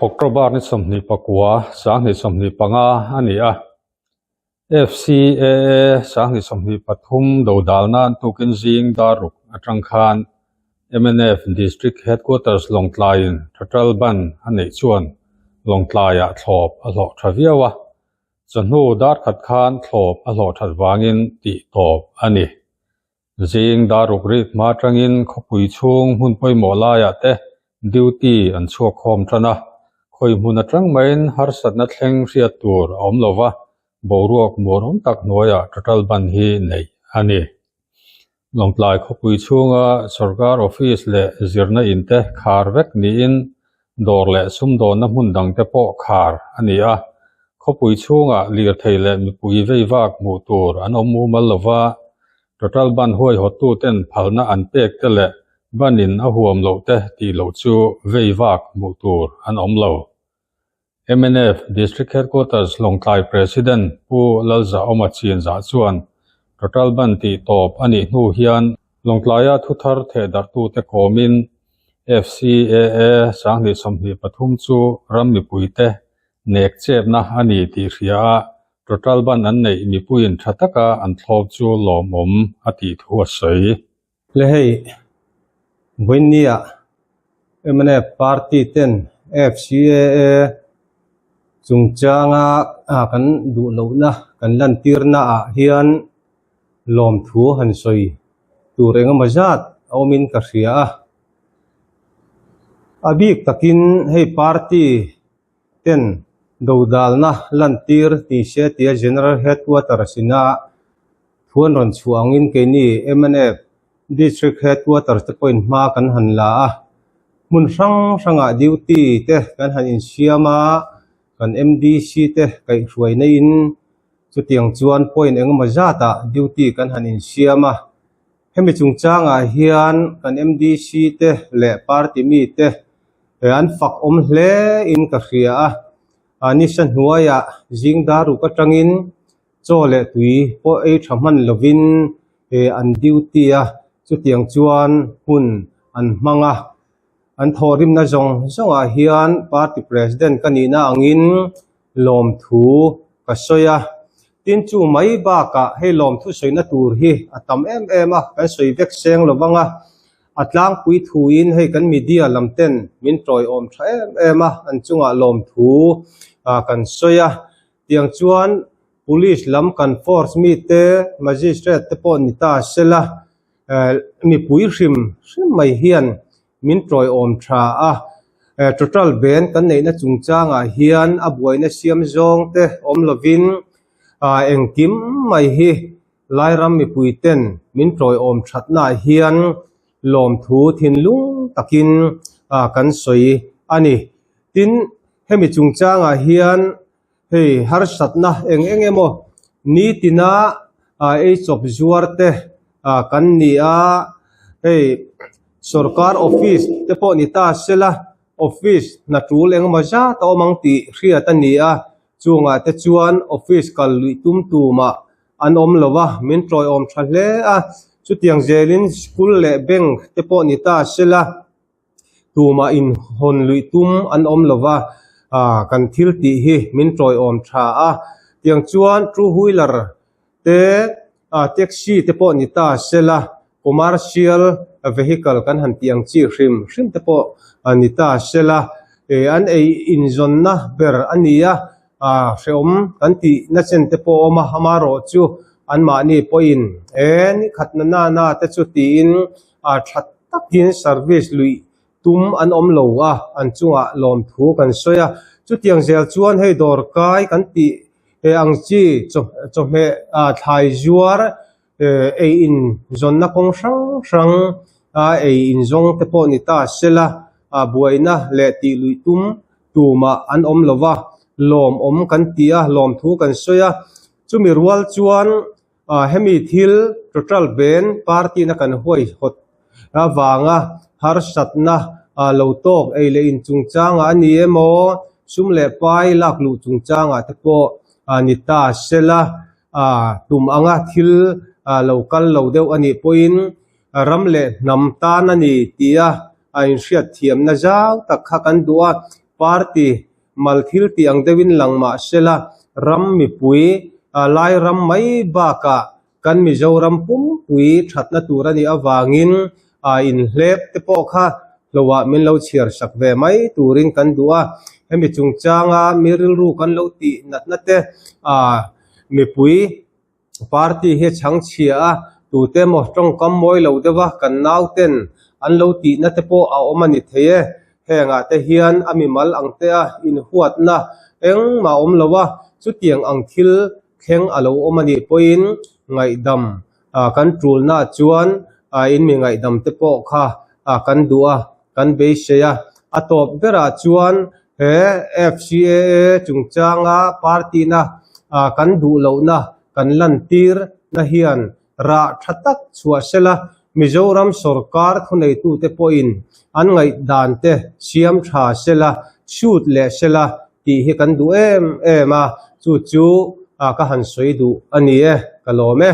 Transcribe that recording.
October ni 29, 2025 a ni a. FCAA 2023 dodal nan tukin zing dar ruk atang khan mnf District Headquarters Lawngtlaiin Total Ban a neih chuan Lawngtlaiah thlawp a hlawh tha viau a. Chawhnu dar khat khan thlawp a hlawh that vangin tih tawp a ni. Zing dar ruk rik hma atangin khawpui chhung hmun pawimawh laiah te duty an chhuak khawm tan a, khawi hmun atang maiin harsatna thleng hriat tur a awm lova, boruak muanawm tak hnuaiah total ban hi neih a ni. Lawngtlai khawpui chhunga sorkar office leh zirna in te khar vek niin dawr leh sumdawnna hmun dang te pawh khar a ni a. Khawpui chhungah lirthei leh mipui vei vak hmuh tur an awm mumal lova, total ban huaihawttu ten phalna an pek te leh banin a huam loh te tih loh chu vei vak hmuh tur an awm lo. Mnf District Headquarters Lawngtlai President Pu Lalzahawma Chinzah chuan Total Ban tih tawp a nih hnu hian Lawngtlaia thuthar thehdarhtute kawmin FCAA 2023 chu ram mipuite nek chepna a ni tih hria a, Total Ban an neih mipuiin tha taka an thlawp chu lawmawm a tih thu a sawi. Le hei, vawiinnia mnf party ten FCAA chungchanga kan duh lohna kan lantirna ah hian lawmthu han sawi tur engemaw zat a awmin ka hria a. A bik takin hei party ten dodalna lantir ni se tia General Headquarters ina Thu an rawn chhuah angin keini mnf District Headquarters te pawhin hma kan han la a, hmun hrang hrangah duty te kan han insiam a, kan MDC te kaihhruai neihin chutiang chuan point engemaw zatah duty kan han insiam a. Hemi chungchangah hian kan MDC te leh party mite an fak awm hle in ka hria a, nisa hnuaiah zing dar ruk atangin Chaw leh tui pawh ei tha hman lovin an duty a, chutiang chuan hun an hmang a. An thawhrimna zawng zawngah hian party president ka nihna angin lawmthu ka sawi a. Tin chu mai bakah hei lawmthu sawina tur hi a tam em em a, kan sawi vek seng lo vang a. A tlangpui thuin hei kan media lam ten min tawiawm tha em em a, an chungah lawmthu kan sawi a. Tiang chuan Police lam kan force mite Magistrate te pawh ni ta sela mipui hrim hrim mai hian min tawiawm tha a, total ban kan neihna chungchangah hian a buaina siam zawng te awm lovin engkim mai hi Lairam mipui ten min tawiawm thatnaah hian lawmthu thinlung takin kan sawi a ni. Tin, hemi chungchangah hian hei harsatna eng eng emaw nitina ei chawp zuar te kan ni a, hei sorkar office te pawh ni ta sela office hna tul engemaw zat a awm ang tih hriat a ni a, chungah te chuan office kal luih tum tumah an awm lo a, min tawiawm tha hle a, chutiang zelin school leh bank te pawh ni ta sela tumah inhawn luih tum an awm lo va, ah kan thil tih hi min tawiawm tha a, tiang chuan two wheeler te ah taxi te pawh ni ta sela commercial vehicle kan han tih ang chi hrim hrim te pawh ni ta sela eh an ei inzawnna ber a ni a. Ah hrehawm kan tih na chen te pawh a awm a, amaherawh chu anmahni pawhin e ni khat na na na te chu tiin ah tha takin service luih tum an awm lo a, an chungah lawmthu kan sawi a. Chutiang zel chuan hei dawrkai kan tih ang chi chawhmeh ah thlai zuar ei in zawnna kawng hrang hrang a ei in zawng te pawh ni ta sela ah buaina leh tih luih tum tumah an awm lo va, lawmawm kan ti a, lawmthu kan sawi a. Chumi rual chuan ah hemi thil total ban party na kan huaihawt avanga harsatna ah lo tawk ei leh in chungchangah a ni emaw sum leh pai lak luh chungchangah te pawh ah ni ta sela ah tum anga thil ah lo kal lo deuh a nih pawhin ram leh hnam tan a ni tia a inhriat thiamna zau tak kha kan duh a. Party mal thil tih ang deuhin lang mah sela ram mipui lai ram mai bakah kan Mizoram pumpui thatna tur a nih avangin inhlep te pawh kha hloah min lo chhiar sak ve mai turin kan duh a. Hemi chungchanga mi rilru kan lo tih natna te mipui Party hi a chhang chhia a, tute emaw tawngkam mawi lo deuh a kan nauten an lo tihna te pawh a awm a ni thei e. Hengah te hian a mimal ang te a inhuatna engmah a awm lo a, chutiang ang thil thleng a lo awm a nih pawhin ngaihdam kan tulnaah chuan in mi ngaihdam te pawh kha kan duh a, kan beisei a. A tawp berah chuan He FCAA chungchanga party-na kan duh lohna kan lantir na hian rah tha tak chhuah sela, Mizoram sorkar thuneitute pawhin an ngaihdan te siam tha sela, chhut leh sela tih hi kan duh em em a, chu chu ka han sawi duh a ni e, ka lawm e.